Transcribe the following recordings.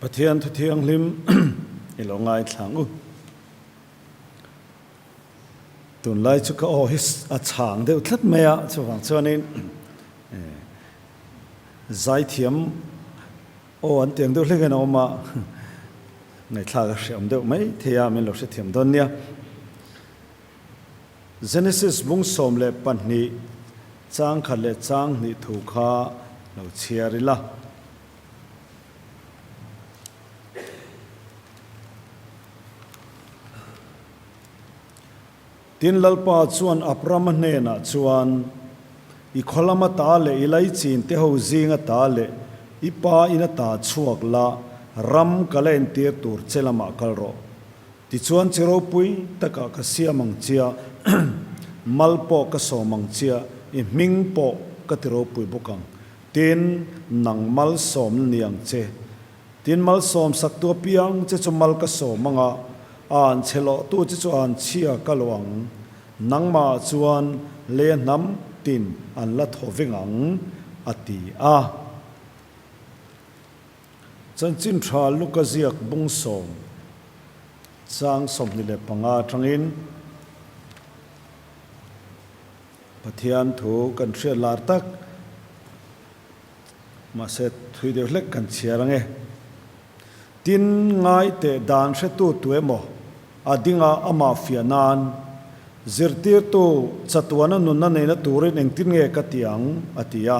Pathian thu thianghlim i lo ngaithlang u. Tunlai chu ka aw hi a chhang deuh tlat mai a, chuvang chuanin zaithiam aw an tiang deuh hlekin a awm a, ngaihthlak a hreawm deuh mai thei a, min lo hrethiam dawn nia. Genesis bung 12 chang khat leh chang hnih thu kha lo chhiar ila. Tin, Lalpa chuan Abrama hnenah chuan, I khaw lama ta leh i laichin te ho zinga ta leh i pa ina ta chhuak la, ram ka la entir tur che lamah kal rawh. Tichuan chi ropui takah ka siam ang chia, mal pawh ka sawm ang chia, i hming pawh ka ti ropui bawk ang. Tin, nang malsawmna ni ang che. Tin, malsawm saktu apiang che chu mal ka sawm ang a, a an chhe lawhtu che chu a an chhia ka lo ang. Nangmahah chuan lei hnam tin an la thaw veng ang, a ti a. Chanchin tha Luka ziak bung sawm chang 25 atangin Pathian thu kan hriat lar tak, mahse thui deuh hlek kan chhiar ange. Tin, ngai teh dan hretu tu emaw a dinga amah fiah nan zirtirtu chatuana nunna neina turin engtin nge ka ti ang? a ti a.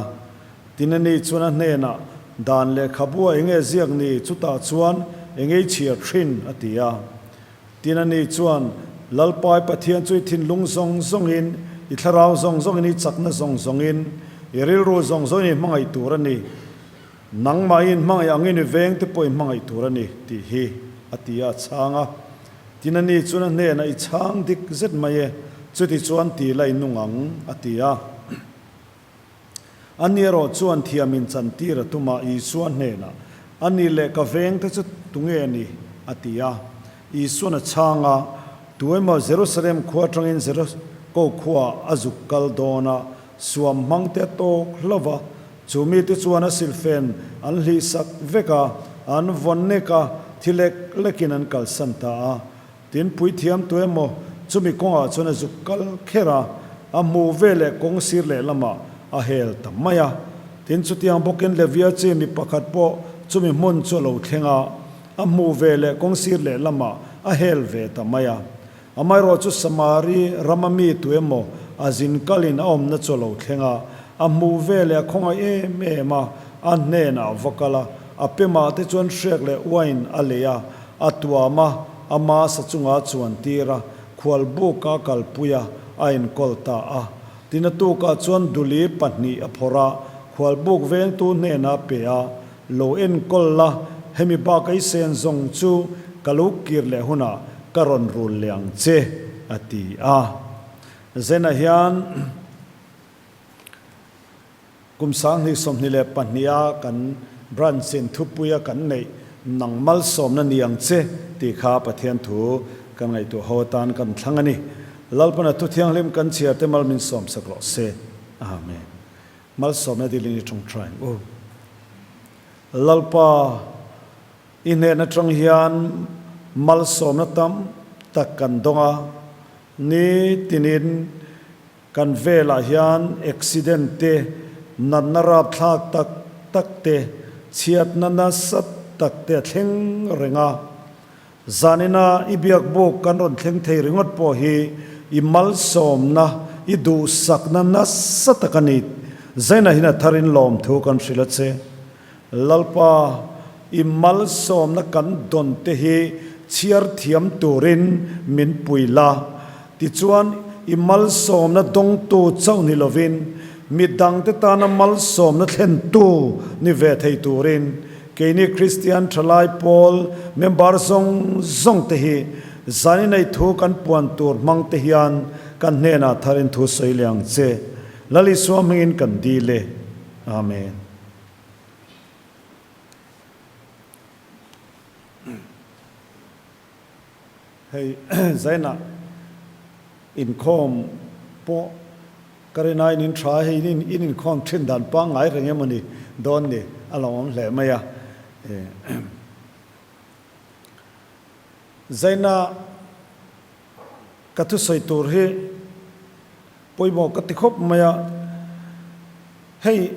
Tin, ani chuan a hnenah, Dan lehkhabu a enge ziak ni? Chutah chuan enge i chhiar thin? a ti a. Tin, ani chuan, Lalpa i Pathian chu i thinlung zawng zawngin, i thlarau zawng zawngin, i chakna zawng zawngin, i rilru zawng zawngin i hmangaih tur a ni. Nangmahin hmangaih angin i vengte pawh i hmangaih tur a ni, tih hi a ti a, a chhang a. Tin, ani chuan a hnenah, I chhang dik zet mai e, chuti chuan ti la i nung ang, a ti a. Ani erawh chuan thiamin chantir a tum a, Isua hnenah, Ani leh ka vengte chu tunge a ni? a ti a. Isuan a chhang a, Tu emaw Jerusalem khua atangin Jeriko khuaah a zuk kal dawn a, suam hmangte a tawk hlauh va, chu mite chuan a silfen an hlihsak vek a, an vawn nek a, thi lek lekin an kalsan ta a. Tin, puithiam tu emaw chumi kawngah chuan a zuk kal kher a, a hmuh ve leh kawng sir lehlamah a hel ta mai a. Tin, chutiang bawkin Levia chi mi pakhat pawh chumi hmun chu a lo thleng a, a hmuh ve leh kawng sir lehlamah a hel ve ta mai a. Amaherawh chu Samari rama mi tu emaw a zin kalin a awmna chu a lo thleng a, a hmuh ve leh a khawngaih em em a, a hnenah a va kal a, a pemah te chuan hriak leh uain a lei a, A tuam a, ama sa chunga chuan tir a, khualbuk a kalpui a, a enkawl ta a. Tin a tukah chuan duli pahnih a phawrh a, khualbuk vengtu hnenah a pe a, Lo enkawl la, hemi bak ei sen zawng chu ka lo kir leh hunah ka rawn rul leh ang che, a ti a. Zena hian Kum 2022 a kan branch in thupui a kan neih nang malsawmna ni ang che tih kha Pathian thu kan ngaihtuah ho atan kan thlang a ni. Lalpana thu thianghlim kan chhiar te mal min sawm sak rawh se. Amen. Malsawmna dilin i tawngtai ang u. Lalpa, i hnen atang hian malsawmna tam tak kan dawng a, ni tinin Kan velah hian accident te, natna rapthlak tak tak te, chhiatna nasa tak te a thleng reng a. Zanina i biakbuk kan rawn thleng thei ringawt pawh hi i malsawmna, i duhsakna nasa tak a ni. Zaina hin a tharin lawmthu kan hrilh a che. Lalpa, i malsawmna kan dawn te hi chhiar thiam turin min pui la. Tichuan, i malsawmna dawngtu chauh ni lovin, mi dangte tana malsawmna thlentu ni ve thei turin keini Kristian thalai pawl member zawng zawng te hi zan inei thu kan puan tur hmang te hian kan hnenah tharin thu sawi leh ang che. Lal Isua hmingin kan dil e. Amen. Hei Zaina inkhawm pawh ka rin aiin in tha hei in in inkhawm thin dan pangngai reng emawni dawn ni a lo awm hle mai a. Zaina ka thusawi tur hi pawimawh ka ti khawp mai a, hei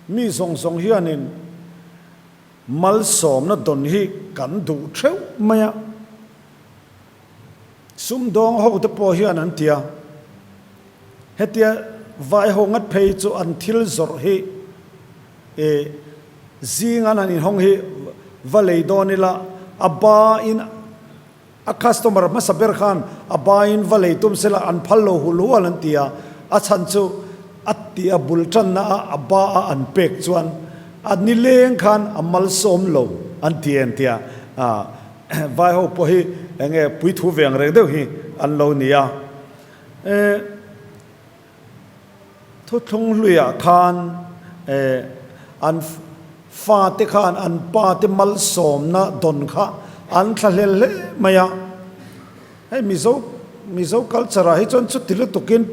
mi zawng zawng hianin malsawmna dawn hi kan duh theuh mai a, sumdawng ho te pawh hian an ti a, hetia vai ho ngat phei chu an thil zawrh hi E, zing an han inhawng hi va lei dawn ila, a ba in a customer hmasa ber khan a ba in va lei tum sela an phal lo hul hual an ti a, a chhan chu a tih a bul tanna a a ba a an pek chuan a nileng khan a malsawm lo an ti en tia, vai ho pawh hi enge puithu ve ang reng deuh hi an lo ni a. E. Thuthlung hluiah khan an fate khan an pate malsawmna dawn kha an thlahlel hle mai a. Hei Mizo Mizo culture ah hi chuan chuti lutukin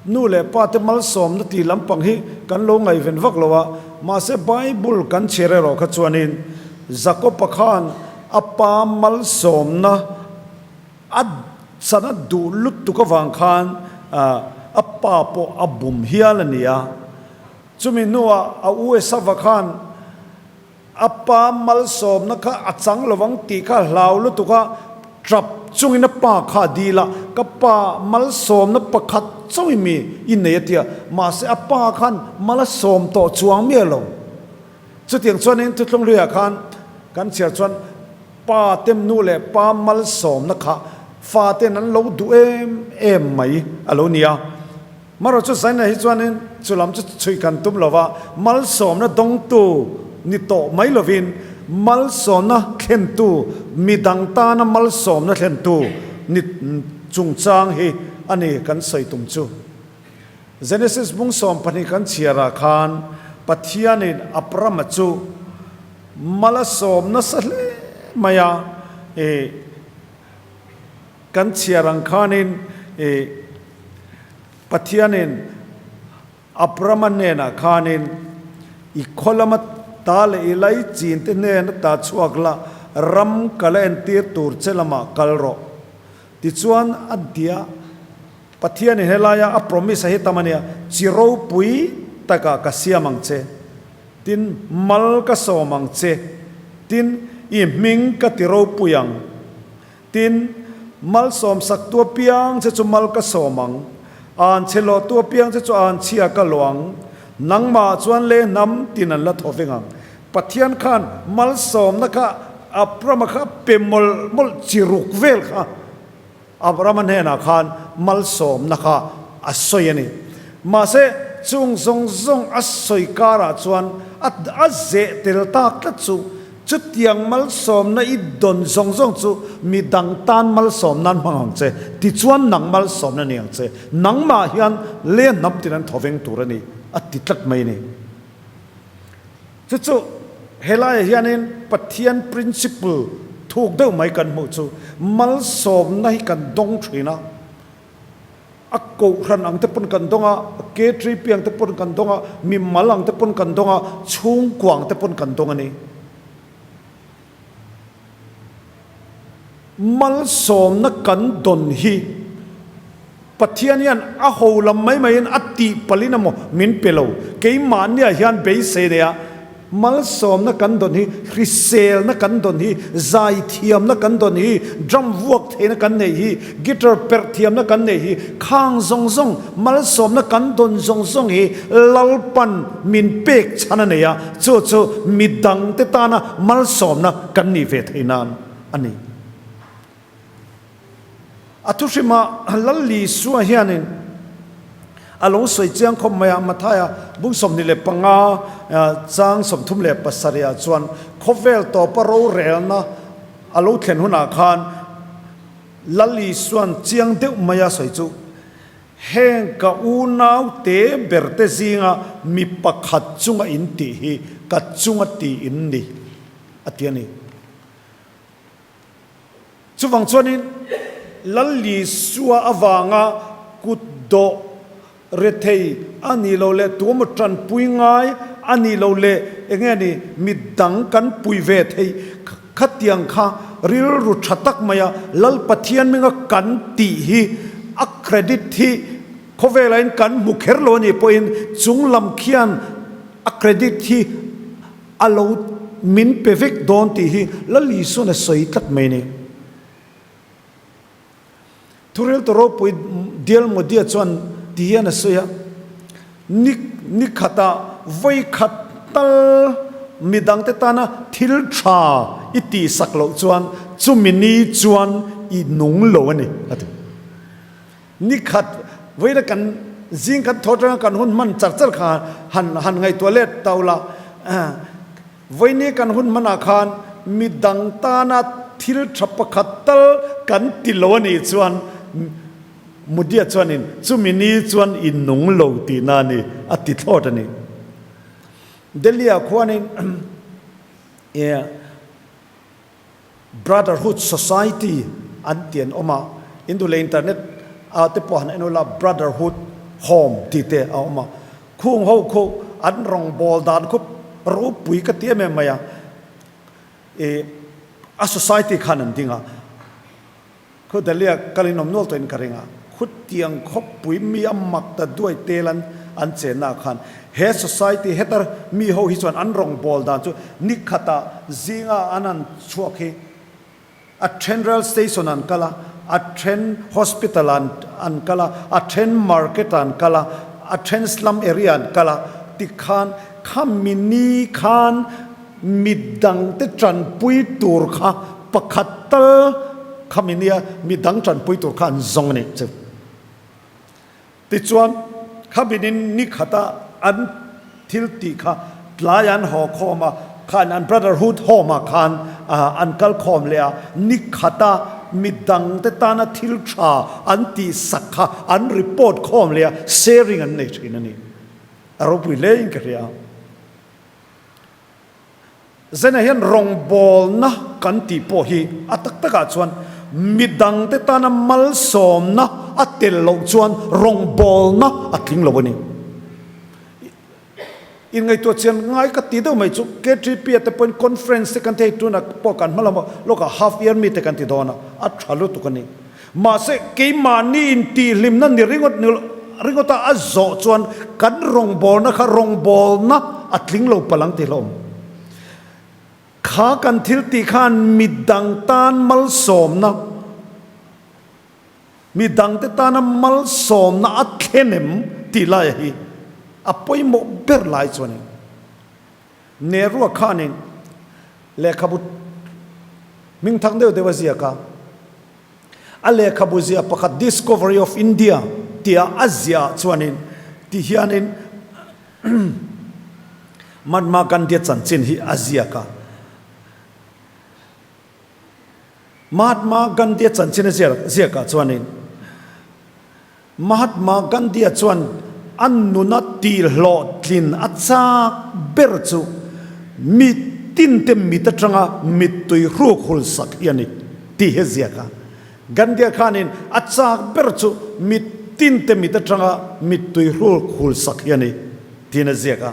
nu leh pate malsawmna tih lampang hi kan lo ngaihven vak lo a. Mahse Bible kan chhiar erawh kha chuanin Jakob-a khan a pa malsawmna A sana duh lutuk avang khan a pa pawh a bum hial a ni a. Chumi hnuah a u Esava khan a pa malsawmna kha a chang lovang tih kha a hlau lutuk a, tap chungin a pa kha a dil a, Ka pa malsawmna pakhat chauh i mi i nei a ti a, mahse a pa khan mal a sawm tawh chuang miah lo. Chutiang chuanin Thuthlung Hluiah khan kan chhiar chuan Pa tem nu leh pa malsawmna kha faten an lo duh em em mai a lo ni a. Marawh chu Zaina hi chuanin chu lam chu chhui kan tum lo va, malsawmna dawngtu ni tawh mai lovin malsawmna thlentu, midang tana malsawmna thlentu ni chungchang hi a ni kan sawi tum chu. Genesis bung 12 kan chhiarah khan Pathianin Abrama chu Mal a sawm nasa hle mai a, i kan chhiar ang khanin i Pathianin Abrama hnenah khanin i khaw lama ta leh i laichin te hnen ata chhuak la, ram ka la entir tur che lamah kal rawh. Tichuan a ti a, Pathianin helaia a promise a hi tam a nia, chi ropui takah ka siam ang che. Tin, mal ka sawm ang che. Tin, i hming ka ti ropui ang. Tin, malsawmsaktu apiang che chu mal ka sawm ang. Anchhe lawhtu apiang che chu anchhia ka lawh ang. Nangmah chuan le hnam tin an la thaw veng ang. Pathian khan malsawmna kha Abrama kha pe mawlh mawlh chi ruk vel kha. Abrahama hnenah khan malsawmna kha a sawi a ni. Mahse, chung zawng zawng a sawi karah chuan a a zeh tel tak tlat chu, chutiang malsawmna i dawn zawng zawng chu mi dang tan malsawm nan hmang ang che, tichuan nang malsawmna ni ang che, nangmah hian le hnam tin an thaw veng tur a ni, a ti tlat mai a ni. Chu chu helaiah hianin Pathian principle thuk deuh mai kan hmuh chu malsawmna hi kan dawng thin a, a kohhran ang te pawn kan dawng a, KTP ang te pawn kan dawng a, mimal ang te pawn kan dawng a, chhungkua ang te pawn kan dawng a ni. Malsawmna kan dawn hi Pathian hian a ho lam mai maiin a tih palhin emaw min pe lo. Keimahniah hian beisei nei a, malsawmna kan dawn hi, hriselna kan dawn hi, zaithiamna kan dawn hi, drum vuak theihna kan neih hi, guitar perh thiamna kan neih hi, khang zawng zawng, malsawmna kan dawn zawng zawng hi Lalpan min pek chhan a nei a, chu chu midangte tana malsawmna kan nih ve theih nan a ni. A thuhrimah Lal Isua hianin a lo sawi chiang khawp mai a, Mathaia bung 25 chang 37 ah chuan khawvel tawpa rorelna a lo thlen hunah khan Lal Isuan chiang deuh mai a sawi chu, Heng ka unau te ber te zinga mi pakhat chunga in tih hi ka chunga ti in ni, a ti a ni. Chuvang chuanin Lal Isua avanga kut dawh rethei a nih loh leh tuemaw tanpui ngai a nih loh leh eng nge ni midang kan pui ve theih. Khatiang kha rilru tha tak maia Lal Pathian hminga kan tih hi a credit hi khawvelain kan hmu kher lo a nih pawhin chung lam khian a credit hi a lo min pe vek dawn tih hi Lal Isuan a sawi tlat mai a ni. Thuriltu ropui Dial Modia chuan ti hian a sawi a, Ni ni khatah vawi khat tal midangte tana thil tha i tihsak loh chuan chumi ni chuan i nung lo a ni, a ti. Ni khat vawiina kan zing kan thaw atanga kan hun hman char char kha han han ngaihtuah let ta ula, Vawiini kan hun hmanah khan mi dang tana thil tha pakhat tal kan ti lo a nih chuan Mudia chuanin chumi ni chuan i nung lo tihna a ni, a ti thlawt a ni. Delhi-ah khuanin Brotherhood Society an ti an awm a, in duh leh internet ah te pawh han en ula Brotherhood Home tih te a awm a, khung ho khu an rawngbâwl dan khup ropui ka ti em em mai a, ih a society khan an ding a. Khu Delhi-a kal in awm nual tawhin ka ring a, khutiang khawpui mi a mak ta duai tel an an chenna ah khan he society hetar mi ho hi chuan an rawngbâwl dan chu ni khatah zinga an han chhuak hi a then rail station an kal a, a then hospital ah an kal a, a then market ah an kal a, a then slum area an kal a tikhan khami ni khan Midangte tanpui tur kha pakhat tal khami nia midang tanpui tur kha an zawng a nih chu. Tichuan, khaminin ni khata an thil tih kha tlai an haw khawm a, khan an Brotherhood Home ah khan an kal khawm leh a, ni khata midangte tana thil tha an tih sak kha an report khawm leh a, sharing an nei thin a ni. A ropui hle in ka hria a. Zena hian rawngbawlna kan tih pawh hi a tak takah chuan midangte tana malsawmna a tel loh chuan rawngbawlna a tling lo a ni. Inngaihtuah chian ngai ka ti deuh mai chu KTP-a te pawhin conference te kan ti hei tunah pawh kan hma lamah lawkah half year mi te kan ti dawn a, a tha lutuk a ni. Mahse, keimahni intihhlimna ni ringawt ni ringawta a zawh chuan kan rawngbawlna kha rawngbawlna a tling lo palh ang tih hlawm. Kha kan thil tih khan midang tan malsawmna, midangte tana malsawmna a thlen em tih laia hi a pawimawh ber lai chuanin Nehru-a khanin lehkhabu hmingthang deuh deuh a ziak a. A lehkhabu ziah pakhat Discovery of India tia a ziah chuanin ti hianin Mahatma Gandhi-a chanchin hi a ziak a. Mahatma Gandhi-a chanchin a ziakah chuanin Mahatma Gandhi-a chuan a nuna tihhlawhtlin a chak ber chu mi tinte mit atanga mittui hruk hul sak hi a ni tih hi a ziak a. Gandhi-a khanin a chak ber chu mi tinte mit atanga mittui hruk hul sak hi a ni tiin a ziak a.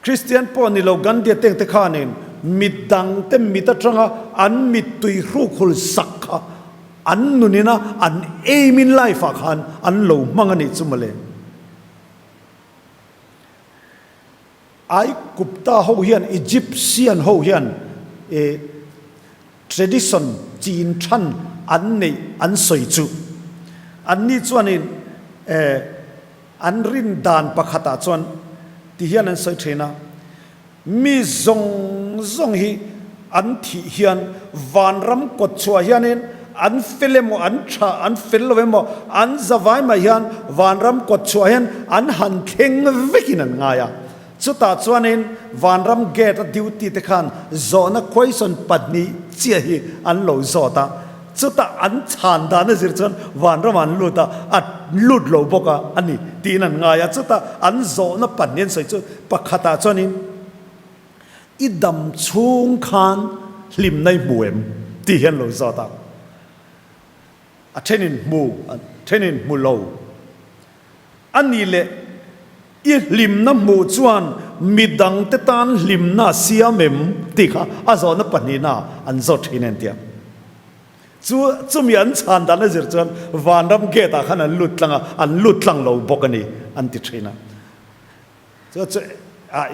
Kristian pawh ni lo Gandhi-a tengte khanin midangte mit atanga an mittui hruk hul sak kha an nunina an aim in life ah khan an lo hmang a nih chu mawle. Aigupta ho hian Egyptian ho hian eh tradition chin than an neih an sawi chu anni chuanin eh An rin dan pakhatah chuan ti hian an sawi thin a, mi zawng zawng hi an thih hian vanram kawt chhuah hianin an fel emaw an tha an fel lo emaw an zavai mai hian vanram kawt chhuah hian an han thleng vekin an ngai a. Chutah chuanin vanram gate a duty te khan zawhna question pahnih chiah hi an lo zawt a. Chutah an chhan dan a zir chuan vanram an lut a, a lut lo bawk a a ni tiin an ngai a. Chutah an zawhna pahnih an sawi chu pakhatah chuanin i dam chhung khan hlimna i hmu em tih hi an lo zawt a. A thenin hmu, a thenin hmu lo a ni leh. I hlimna hmuh chuan midangte tan hlimna a siam em? tih kha a zawhna pahnihna an zawt thin a intia. Chu chumi an chhan dan a zir chuan vanram gate ah khan an lut tlang a, an lut tlang lo bawk a ni an ti thin a. Chu chu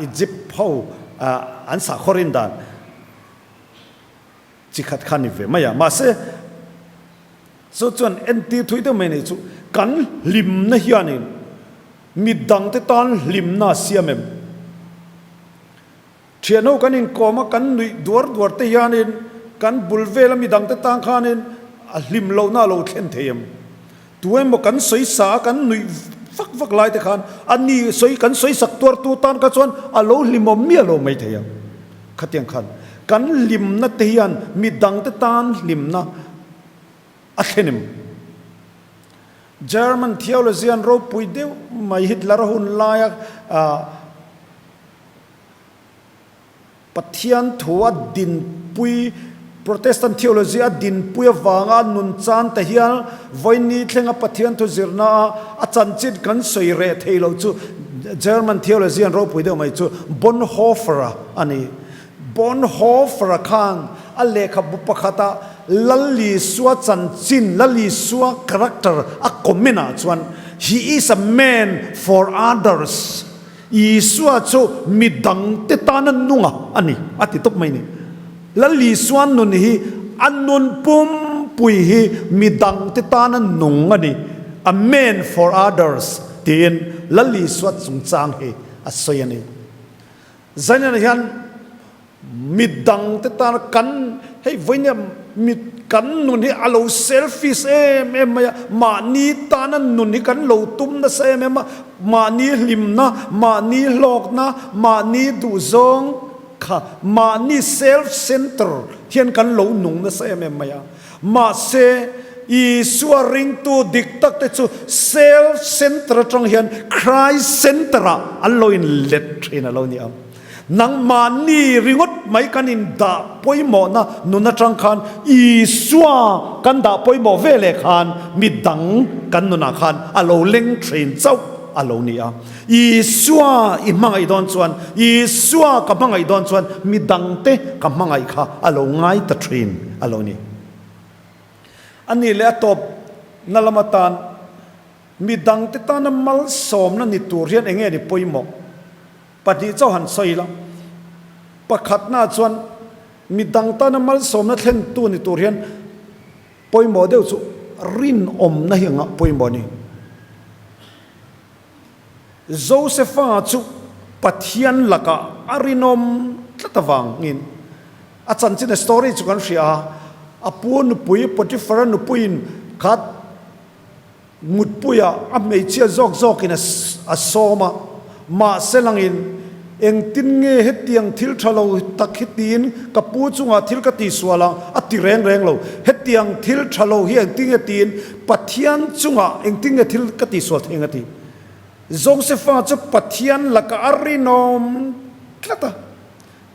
Egypt ho an sahkhaw rin dan chi khat kha a ni ve mai a. Mahse chu chuan entir thui deuh mai a nih chu kan hlimna hianin midangte tan hlimna a siam em? Thianho kan inkawm a, kan nuih duar duar te hianin kan bul vela midangte tan khanin a hlim lohna a lo thlen thei em? Tu emaw kan sawi sa a, kan nuih vak vak lai te khan a ni sawi kan sawi sak tuartu tan kha chuan a lo hlimawm miah lo mai thei ang. Khatiang khan kan hlimna te hian midangte tan hlimna a thlen em? German theologian ropui deuh mai Hitler-a hun laia Pathian thu a dinpui, Protestant theology a dinpui avanga nun chan te hian vawiin thlenga Pathian thu zirna a a chanchin kan sawi reh thei lo chu German theologian ropui deuh mai chu Bonhoeffer-a a ni. Bonhoeffer-a khan a lehkhabu pakhata Lal Isua chanchin, Lal Isua character a comment ah chuan He is a man for others. Isua chu mi dangte tana nunga a ni, a ti tawp mai ni. Lal Isua nun hi a nun pumpui hi mi dangte tana nung a ni, a man for others tiin Lal Isua chungchang hi a sawi a ni. Zainana hian Mi dangte tana kan hei vawinia mi kan nun hi a lo selfish em em mai a, mahni tana nun hi kan lo tum nasa em em a, mahni hlimna, mahni hlawkna, mahni duhzawng kha mahni self center hian kan lo nung nasa em em mai a. Mahse, Isua ringtu dik tak te chu self center atang hian Christ center ah an lo inlet thin a lo ni ang. Nangmahni ringawt mai kan indah pawimawhna nun atang khan Isua kan dah pawimawh ve leh khan mi dang kan nunah khan a lo leng thin chauh a lo ni a. Isua i hmangaih dawn chuan, Isua ka hmangaih dawn chuan mi dangte ka hmangaih kha a lo ngai ta thin a lo ni. A nih leh a tawpna lam atan mi dangte tana malsawmna ni tur hian eng nge ni pawimawh? 2 chauh han sawi ila, pakhatna chuan mi dang tana malsawmna thlentu ni tur hian pawimawh deuh chu rinawmna hi anga pawimawh a ni. Josefa chu Pathian lakah a rinawm tlat avangin a chanchin a story chu kan hria a, a pu nupui Potiphar-a nupuiin kha Mutpuia a hmeichhia zawk zawkin a sawm a, mahse langin, Engtin nge hetiang thil tha lo tak hi tiin ka pu chungah thil ka tihsual ang? a ti reng reng lo. Hetiang thil tha lo hi engtin nge tiin Pathian chungah engtin nge thil ka tihsual thei ang? a ti. Josefa chu Pathian lakah a rinawm tlat a.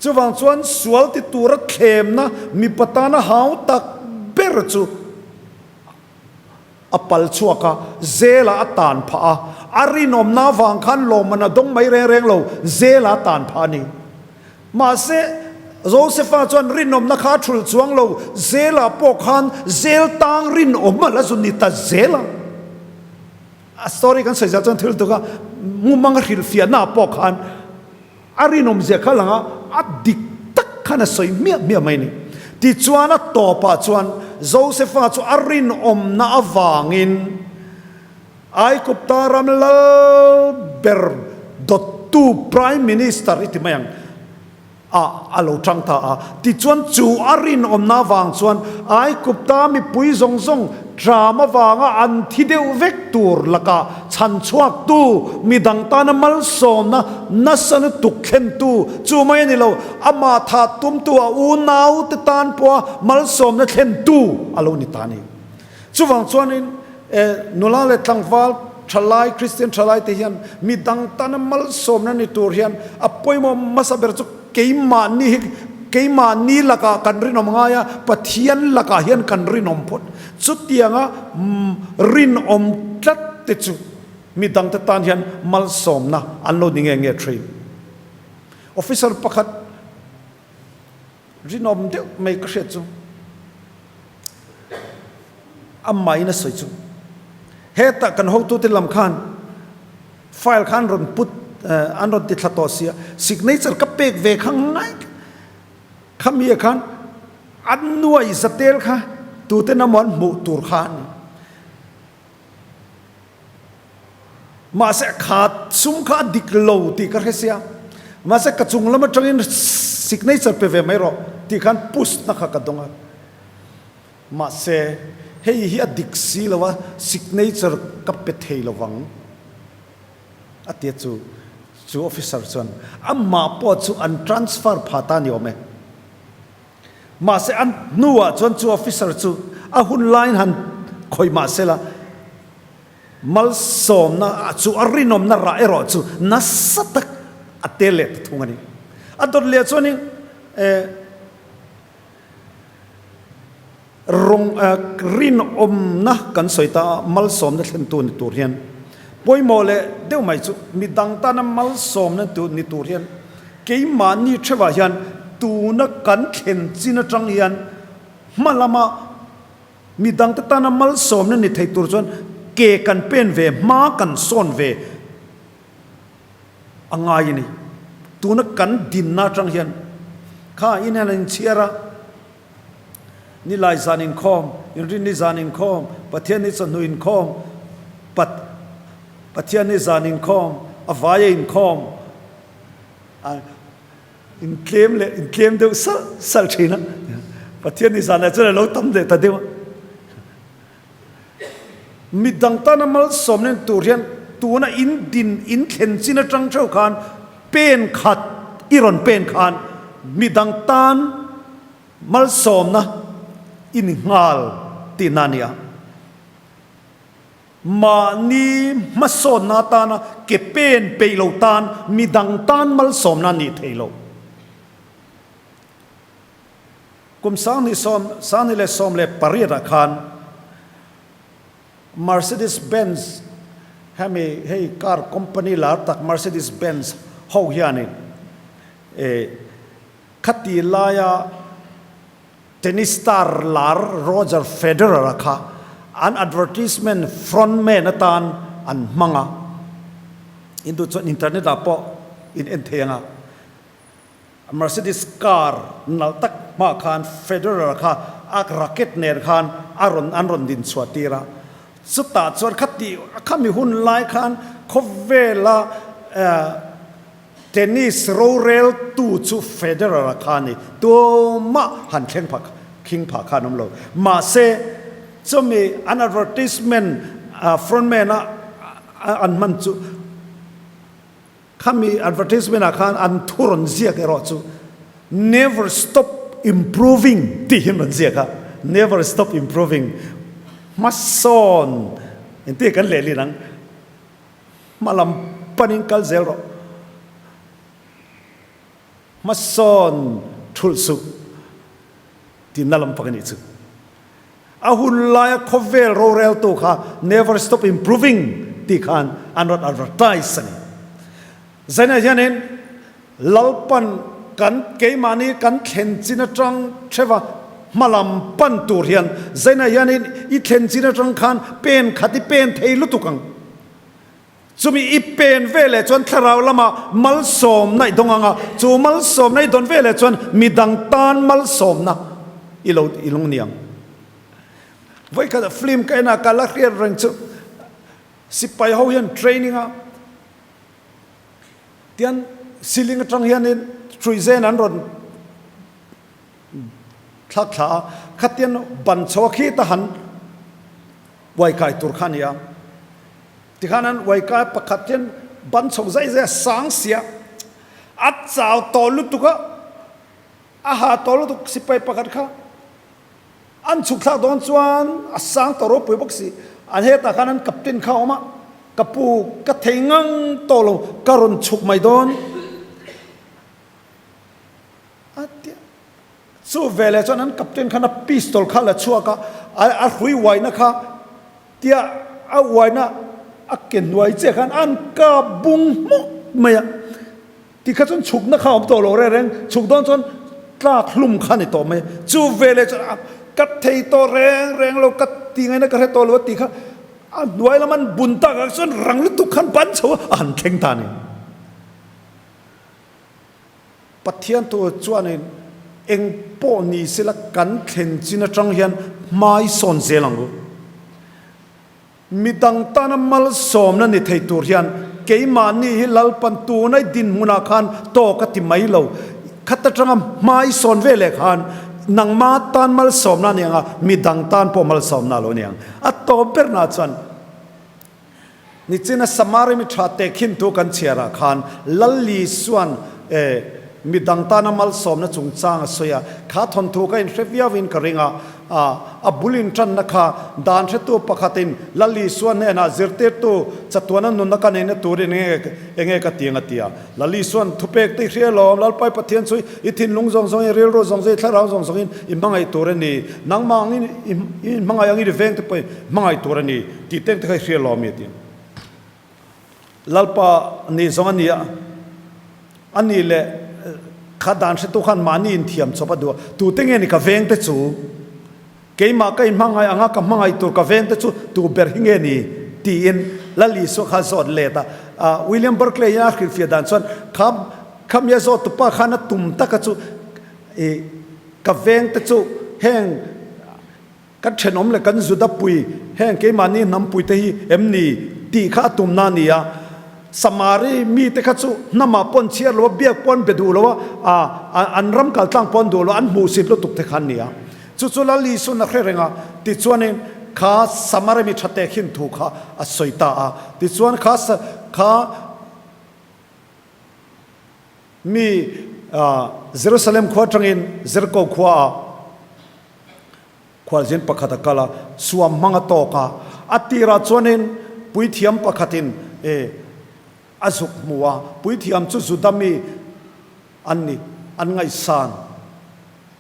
Chuvang chuan sual ti tura thlemna mipa tana hau tak ber chu A pal chhuak a, Zela a tan phah a, a rinawmna avang khan lawmman a dawng mai reng reng lo, Zela a tan phah a ni. Mahse, Josefa chuan rinawmna kha a thulh chuang lo, Zela pawh khan Zel tang rinawm a la zu ni ta zel a. A story kan sawi zah chuan thil tuk a, mumang a hrilhfiahna pawh khan A rinawm zia kha lang a, a dik tak khan a sawi hmiah hmiah mai a ni. Tichuan a tawpah chuan Josefa chu a rinawmna avangin Aigupta ram lal ber dawttu Prime Minister i ti mai ang, ah a lo tang ta a. Tichuan chu a rinawmna avang chuan Aigupta mipui zawng zawng tram avanga an thi deuh vek tur lakah chhan chhuaktu, midang tana malsawmna nasa lutuk thlentu chu mai a ni lo, amah thah tumtu a unaute tan pawha malsawmna thlentu a lo ni ta a ni. Chuvang chuanin nula leh tlangval thalai, Kristian thalai te hian mi dang tana malsawmna ni tur hian a pawimawh hmasa ber chu keimahni hi keimahni lakah kan rinawm ngai a, Pathian lakah hian kan rinawm phawt. Chutianga rinawm tlat te chu. Mi dangte tan hian malsawmna an lo ni nge nge thin. Officer pakhat rinawm deuh mai ka hriat chu amahin a sawi chu hetah kan hotute lam khan file kha an rawn put an rawn ti thla tawh sia signature ka pek ve kha ngai khami ah khan an nuai zatel kha tuten emaw an hmuh tur kha a ni. Mahse kha sum kha a dik lo tih ka hre sia. Mahse ka chung lam atangin signature pe ve mai rawh tih khan push na kha ka dawng a. Mahse hei hi a dik si lo a, signature ka pe thei lo vang a tia chu chu officer chuan amah pawh chu an transfer pha ta ni awm e. Mahse an hnuah chuan chu officer chu a hun laiin han khawih mah sela, malsawmna chu a rinawmna rah erawh chu nasa tak a tel leh ta thung a ni. A dawt leh chuanin rawng rinawmna kan sawi ta a, malsawmna thlentu ni tur hian pawimawh leh deuh mai chu midang tana malsawmna ni tur hian Keimahni theuhah hian tuna kan thlen chin atang hian hma lama mi dangte tana malsawmna ni thei tur chuan ke kan pen ve, hma kan sawn ve a ngai a ni. Tuna kan dinna atang hian kha in hian an inchhiar a, Nilai zan inkhawm, Inrinni zan inkhawm, Pathianni chawhnu inkhawm, Pat Pathianni zan inkhawm, a vaia inkhawm, A intlem leh intlem deuh salh salh thin a, Pathian ni zanah chuan a lo tam leh ta deuh a. Mi dang tana malsawm nen tur hian tuna in din in thlen chin atang theuh khan pen khat i rawn pen khan mi dang tan malsawmna i ni nghal tihna a ni a. Mahni hmasawnna atana ke pen peih lo tan midang tan malsawmna a nih theih loh. Kum 2000 2018 ah khan Mercedes Benz hemi hei car company lar tak Mercedes Benz ho hianin khati laia Tennis star lar Roger Federer-a kha an advertisement frontman atan an hmang a, in duh chuan internet ah pawh in en thei ang a. Mercedes car nalh tak hmah khan Federer-a kha a racket nen khan a rawn an rawn din chhuah tir a. Chutah chuan khati khami hun lai khan khawvela Tennis roreltu chu Federer-a kha a ni. Tumah han thleng phah khing phah kha an awm lo. Mahse, chumi an advertisement frontman-a an hman chu khami advertisement-ah khan an thu rawn ziak erawh chu Never stop improving tih hi an rawn ziak a. Never stop improving. Hmasawn engtin kan lehlin ang? Hma lam panin kal zel rawh. Hmasawn thulh suh tihna lam pak a nih chu. A hun laia khawvel roreltu kha never stop improving tih khan an rawn advertise a ni. Zainah hianin Lalpan kan keimahni kan thlen chin atang theuha hma lam pan tur hian Zainah hianin i thlen chin atang khan pen khat i pen thei lutuk ang. Chumi i pen veleh chuan thlarau lamah malsawmna i dawng ang a, chu malsawmna i dawn veleh chuan midang tan malsawmna i lo i lung ni ang. Vawikhat film ka en a, ka la hriat reng chu sipai ho hian training a tian ceiling atang hianin hruizen an rawn thlak thla a, khatian ban chho a khi ta han uai kai tur kha a ni a. Tikhan an uai kai pakhat hian ban chho zai zai a sang sia, a chau tawh lutuk a, a ha tawh lutuk sipai pakhat kha an chhuk thlak dawn chuan a sang tawh ropui bawk si. An hetah khan an captain kha a awm a, ka pu ka thei ngang tawh lo, ka rawn chhuk mai dawn a tia. Chu veleh chuan an captain khan a pistol kha la chhuak a, a hrui uaina kha tia a uaina. a ke hnuai chiah khan an kap bung hmawk mai a. Tikha chuan chhukna kha a awm tawh lo reng reng, chhuk dawn chuan tlak hlum kha a ni tawh mai a. Chu veleh chuan a ka thei tawh reng reng lo, ka ti ngaihna ka hre tawh lo a ti kha a hnuai lam an bun tak ah chuan rang lutuk khan ban chho a, a han thleng ta a ni. Pathian tu chuanin eng pawh ni sela kan thlen chin atang hian hmai sawn zel ang u. Midang tana malsawmna ni thei tur hian keimahni hi Lalpan tunai dinhmunah khan tawk a ti mai lo. Khat atanga hmai sawn ve leh khan nangma tan malsawmna a ni ang a, midang tan pawh malsawmna a lo ni ang. A tawp berna chuan Nichina Samari mi tha tehkhin thu kan chhiarah khan Lal Lisuan midang tana malsawmna chungchang a sawi a, kha thawnthu ka inhre viauin ka ring a. A bul inṭanna kha dan hretu pakhatin Lal Isua hnenah zirtirtu chatuana nunna ka neihna turin enge ka ti ang a ti a. Lal Isua'n thupek te i hria lawm, Lalpai Pathian chu i thinlung zawng zawngin, i rilru zawng zawngin, i thlarau zawng zawngin i hmangaih tur a ni, nangmah angin i hmangaih angin i vengte pawh i hmangaih tur a ni tih teng te kha i hria lawm i a ti. Lalpa nih zawng a ni a, a nih leh kha dan hretu khan mahni inthiam chawp a duh a, tute nge ni ka veng te chu? Keimah ka inhmangaih anga ka hmangaih tur ka veng te chu tu ber hi nge ni? tiin Lal Isua kha a zawt let a. William Barclay in a hrilhfiah dan chuan kha khami a zawt tupa khan a tum taka chu i ka veng te chu heng Kan thenawm leh kan Juda pui heng keimahni hnampui te hi em ni tih kha a tumna a ni a. Samari mite kha chu hnamah pawh an chhiar lo a, biak pawh an be duh lo a, an ram kal tlang pawh an duh lo a, an hmuhsit lutuk te kha an ni a. Chu chu Lal Isu'n a hre reng a, tichuanin kha Samari mi tha tehkhin thu kha a sawi ta a. Tichuan kha kha mi Jerusalem khua atangin Jeriko khuaah Khualzin pakhat a kal a, suam hmang a tawk a. A tirah chuanin puithiam pakhatin e a zuk hmu a, puithiam chu Juda mi an ni, an ngaihsan.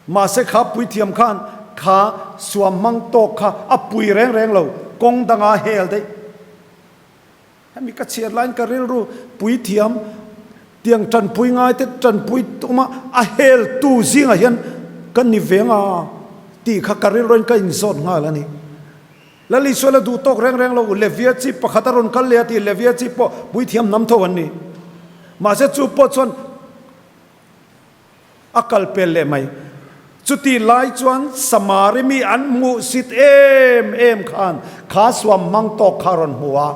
Mahse kha puithiam khan kha suam hmang tawk kha a pui reng reng lo, kawng danga a hel daih. Hemi ka chhiar laiin ka rilru puithiam tiang tanpui ngaite tanpui tuma a heltu zingah hian ka ni ve nga tih kha ka rilruin ka inzawt nghal a ni. Lal Isua la duh tawk reng reng lo, Levia chi pakhat a rawn kal leh a ti, Levia chi pawh puithiam hnam tho an ni. Mahse chu pawh chuan A kal pel leh mai. Chuti lai chuan Samari mi an hmuhsit em em khan kha suam mang tawk kha a rawn hmu a.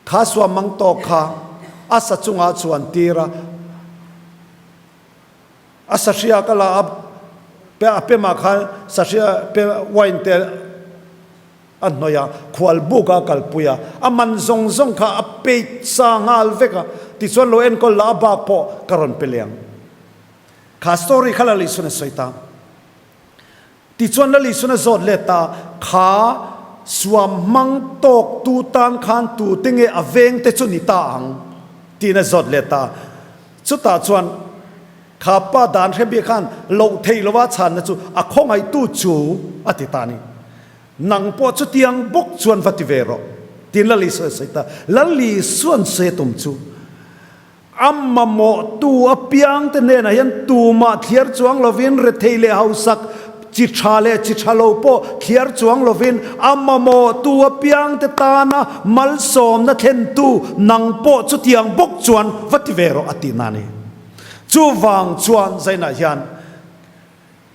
Kha suam mang tawk kha a sa chungah chuan tir a. A sahria ka la a, a pemah khan sahria wine te A hnawih a, khual buk a kalpui a, a man zawng zawng kha a peit sa nghal vek a, tichuan lo enkawl la a bak pawh ka rawn pe leh ang. Kha story kha Lalisun a sawi ta. Tichuan Lalisun a zawt let ta, kha suam hmang tawk tu tan khan tute nge a veng te chu ni ta ang? tiin a zawt let ta. Chutah chuan kha pa dan hre bik khan loh theih lova chhanna chu a khawngaihtu chu a ti ta a ni. Nang pawh chutiang bawk chuan va ti ve rawh, tiin Lal Isua a sawi ta. Lal Isua'n sawi a tum chu, a mamawhtu apiangte hnenah hian tumah thliar chuang lovin, rethei leh hausak, chi tha leh chi tha lo pawh thliar chuang lovin, a mamawhtu apiangte tana malsawmna thlentu nang pawh chutiang bawk chuan va ti ve rawh, a tihna a ni. Chuvang chuan Zainah hian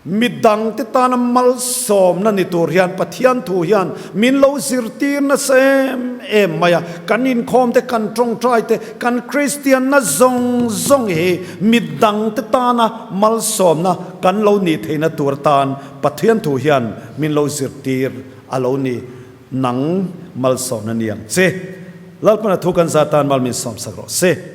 Midangte tana malsawmna ni tur hian Pathian thu hian min lo zirtir nasa em em mai a. Kan inkhawm te, kan tawngtai te, kan Kristianna zawng zawng hi midangte tana malsawmna kan lo nih theihna tur atan Pathian thu hian min lo zirtir a lo ni. Nang malsawmna ni ang che. Lalpana thu kan zah tan mal min sawmsak rawh se.